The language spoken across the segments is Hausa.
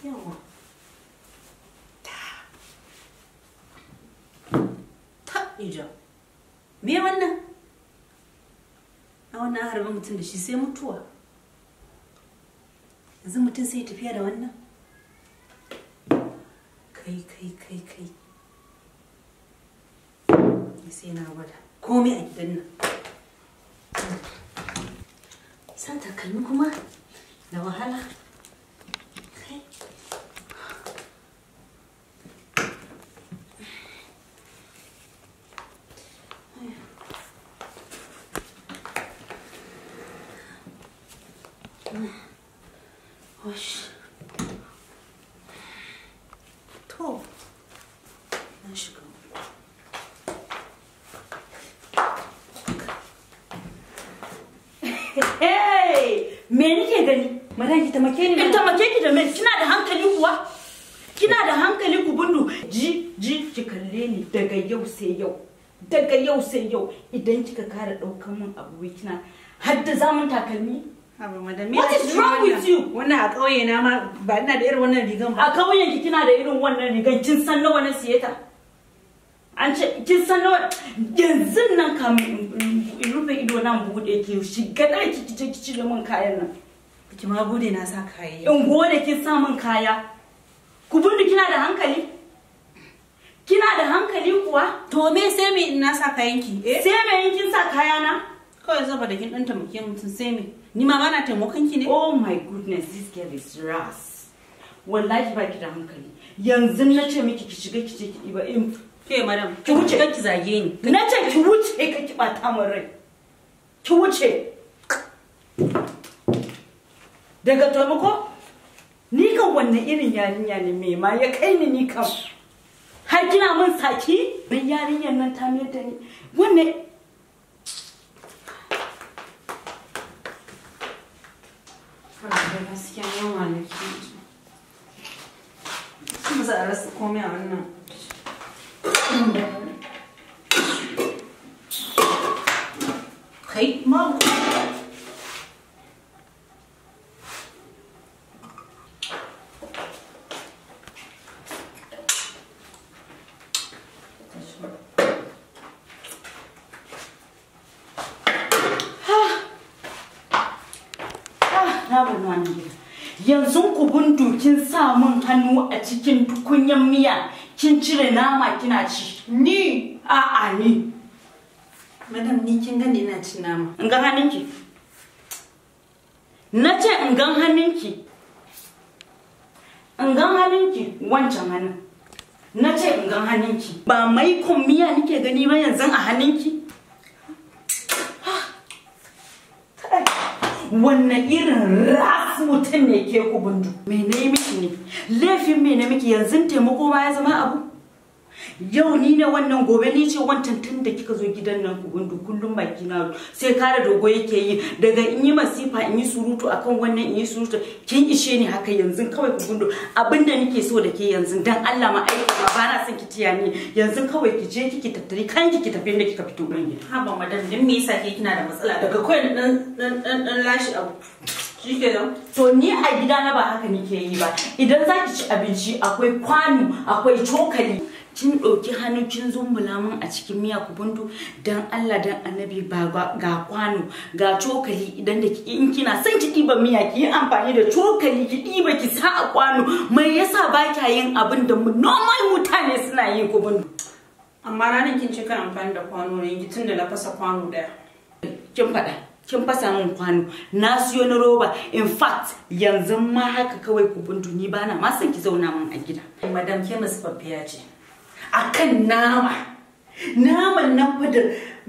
Yawa. Ta ija. Me wannan? A wannan harbin mutum da shi sai mutuwa. Yanzu mutum sai tafiya da wannan? Kai kai kai kai. Sai na gwada komai a gidan nan. Sa takalmi kuma da wahala. Kai. Wash. To. Na shiga. Hey, me nake gani? Madam ki tamake ni. In tamake ki da me? Kina da hankali kuwa? Kina da hankali ku bundu? Ji ji ki kalle ni daga yau sai yau. Daga yau sai yau idan kika kara daukan mun abu kina hadda zamun takalmi. Haba madam, me What is wrong with you? Wannan a kauye na ma ba ina da irin wannan rigan ba. A kauyen ki kina da irin wannan rigan, kin san nawa na siye ta? An ce kin san nawa yanzu nan kamun in rufe ido nan bude ki shiga daki ki je ki cire min kayan nan. Ki ma bude na sa kaya. In gode kin sa min kaya. Ku bundu kina da hankali? Kina da hankali kuwa? To me sai me in na sa kayan ki? Eh? Sai me in kin sa kaya na? Kawai saboda kin dan taimake mutum sai me? Ni ma bana taimakon ki ne? Oh my goodness, this girl is ras. Wallahi ba ki da hankali. Yanzu na ce miki ki shiga ki je ki diba in Ke madam, ki wuce ki zage ni. Na ce ki wuce ka ki bata min rai. Ki wuce. Daga taimako? Ni kan wannan irin yarinya ne me ma ya kai ni ni kam. Har kina min saki? Dan yarinyar nan ta mayar da ni. Wannan gaskiya yawa ne ki. Kuma za a rasa komai a wannan. Kai ma yanzu ku bundu kin sa min hannu a cikin tukunyan miya kin cire nama kina ci. Ni a'a ni. Madam ni kin gani ina cin nama. In ga hannunki. Na ce in gan hannunki. In gan hannunki wancan hannun. Na ce in gan hannunki. Ba maikon miya nike gani ba yanzu a hannunki. Wannan irin ras mutum ne ke ku bundu. Me na yi miki ne? Laifin me na miki yanzu taimako ma ya zama abu? Yau ni ne wannan gobe ni ce wancan tun da kika zo gidan nan ku bundu kullum baki na sai kare dogo yake yi daga in yi masifa in yi surutu akan wannan in yi surutu kin ishe ni haka yanzu kawai ku bundu abinda nake so da ke yanzu dan Allah ma aiki ma bana son ki tiya ni yanzu kawai ki je kiki tattari kanki ki tafi inda kika fito gurin gida. Haba madam din me yasa ke kina da matsala daga kawai dan dan dan lashi abu. Shikenan. To ni a gida na ba haka nike yi ba. Idan zaki ci abinci akwai kwano, akwai cokali. Kin ɗauki hannu kin zumbula min a cikin miya ku bundu dan Allah dan Annabi ba ga kwano ga cokali idan da in kina son ki ɗiba miya ki yi amfani da cokali ki ɗiba ki sa a kwano. Mai yasa ba kya yin abin da normal mutane suna yi ku bundu? Amma ranar kin ce kan amfani da kwano ne tun da na fasa kwano daya. Kin faɗa. Kin fasa min kwano na siyo na roba. In fact yanzu ma haka kawai ku bundu ni bana ma son ki zauna min a gida. Madam ke musaffiya ce akan nama. Naman nan fa da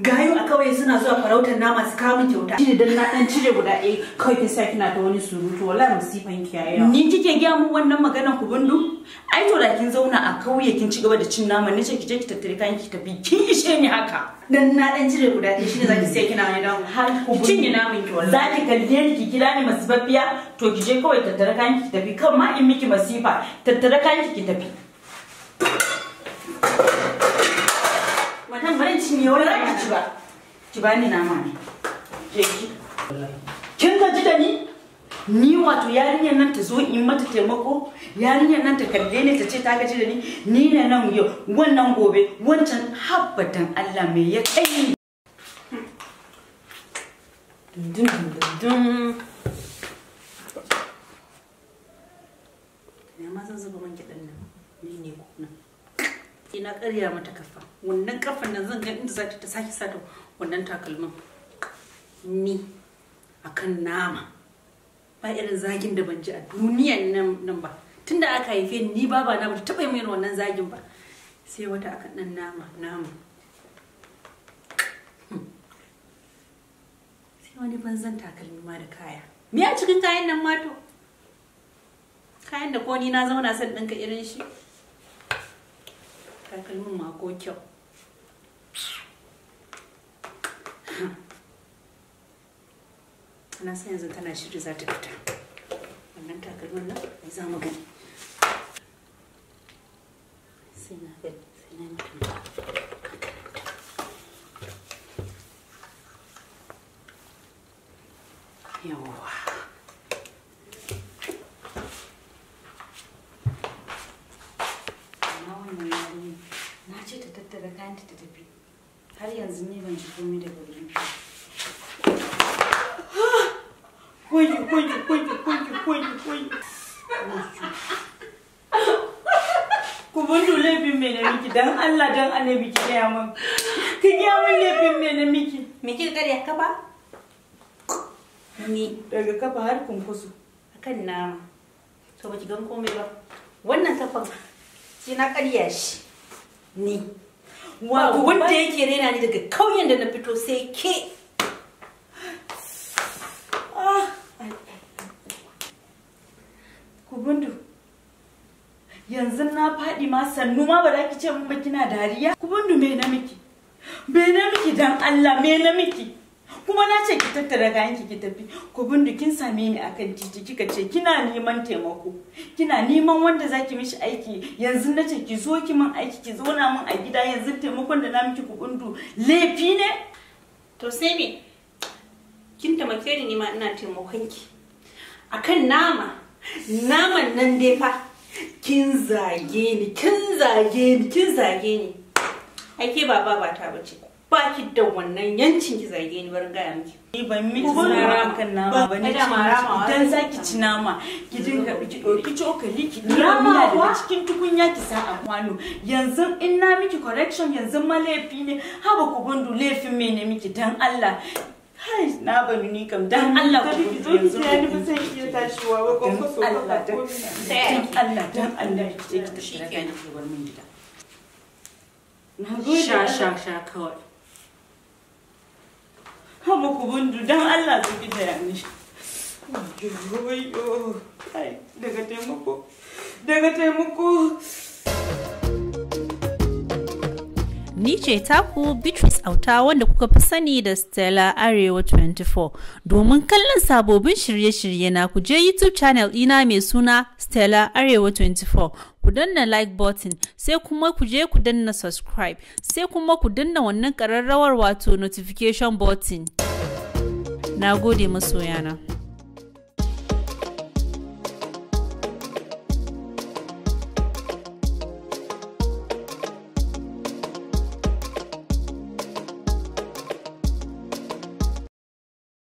gayu a kawai suna zuwa farautar nama su kawo min kyauta. Shi dan na dan cire guda ɗaya kawai kin sa kina ta wani surutu wallahi musifan ki yayi. Ni kike gaya mun wannan maganar ku bundu? Ai to da kin zauna a kauye kin ci gaba da cin naman nace ki je ki tattare kayan ki tafi kin ishe ni haka. Dan na dan cire guda ɗaya shine zaki sai kina wani damu. Har ku cinye naman ki wallahi. Zaki kalle ni ki kira ni masifaffiya to ki je kawai tattare kayan ki tafi kan ma in miki masifa tattare kayan ki tafi. Madam bari cinye wani zaki ci ba. Ki bani nama ne. Je ki. Kin gaji da ni? Ni wato yarinyar nan ta zo in mata taimako, yarinyar nan ta kalle ni ta ce ta gaji da ni, ni ne nan yau, wannan gobe, wancan habbadan Allah me ya kai ni. Dun dun dun. Ina ma zan zuba man gyaɗan nan, ni ne kuna. Ina karya mata kafa. Wannan kafan nan zan ga inda za ta sake sata wannan takalmin. Ni akan nama. Ba irin zagin da ban ji a duniyan nan ba. Tunda aka haife ni baba na bata taɓa yi min wannan zagin ba. Sai wata akan ɗan nama. Sai wani banzan takalmi ma da kaya. Me a cikin kayan nan ma to? Kayan da ko ni na zauna son ɗinka irin shi. Takalmin ma ko kyau. Na san yanzu tana shiri za ta fita. Wannan takalmin nan ai za mu gani. Sai na gani, sai na mata. Yawwa. Amma wannan yarinyar na ce ta tattara kayanta ta tafi. Har yanzu ni ban ji komai daga wurin ta. Koyi koyi koyi koyi koyi koyi. Ku bundu laifin me na miki dan Allah dan Annabi ki gaya min. Ki gaya min laifin me na miki. Me kika karya kafa? Ni daga kafa har kunkusu. Akan nama. To baki gan komai ba. Wannan kafan shi na karya shi. Ni. Wato wanda yake rena ni daga kauyen da na fito sai ke. Kubundu, yanzu na faɗi ma sannu ma ba za ki ce min ba kina dariya? Kubundu me na miki? Me na miki dan Allah me na miki? Kuma na ce ki tattara kayanki ki tafi. Kubundu kin same ni akan titi kika ce kina neman taimako. Kina neman wanda zaki mishi aiki. Yanzu na ce ki zo ki min aiki ki zauna min a gida yanzu taimakon da na miki Kubundu laifi ne? To sai me? Kin taimake ni ma ina taimakon ki. Akan nama. Naman nan dai fa kin zage ni, kin zage ni, kin zage ni. Ai ke ba baba ta bace. Ba ki da wannan yancin ki zage ni, barin gaya miki. Ni ban miki zara akan nama ba ne. Idan zaki ci nama, ki dinga ki ɗauki cokali ki ɗiba miya daga cikin tukunya ki sa a kwano. Yanzu in na miki correction yanzu ma laifi ne. Haba Kubundu laifin me ne miki dan Allah. Hai, na bani ni kam dan Allah ku ki zo ki taya ni ba zan iya tashiwa ba kwankwaso Allah dan Allah dan Allah ki je ki tattara kayan ki bar min gida. Na gode. Sha sha sha kawai. Haba Kubundu dan Allah zo ki taya ni. Wayyo, ai daga taimako. Daga taimako. Ni ce taku Beatrice Auta wanda kuka fi sani da Stella Arewa 24. Domin kallon sabobin shirye-shirye na ku je YouTube channel ɗina mai suna Stella Arewa 24. Ku danna like button sai kuma ku je ku danna subscribe sai kuma ku danna wannan ƙararrawar wato notification button. Na gode masoyana.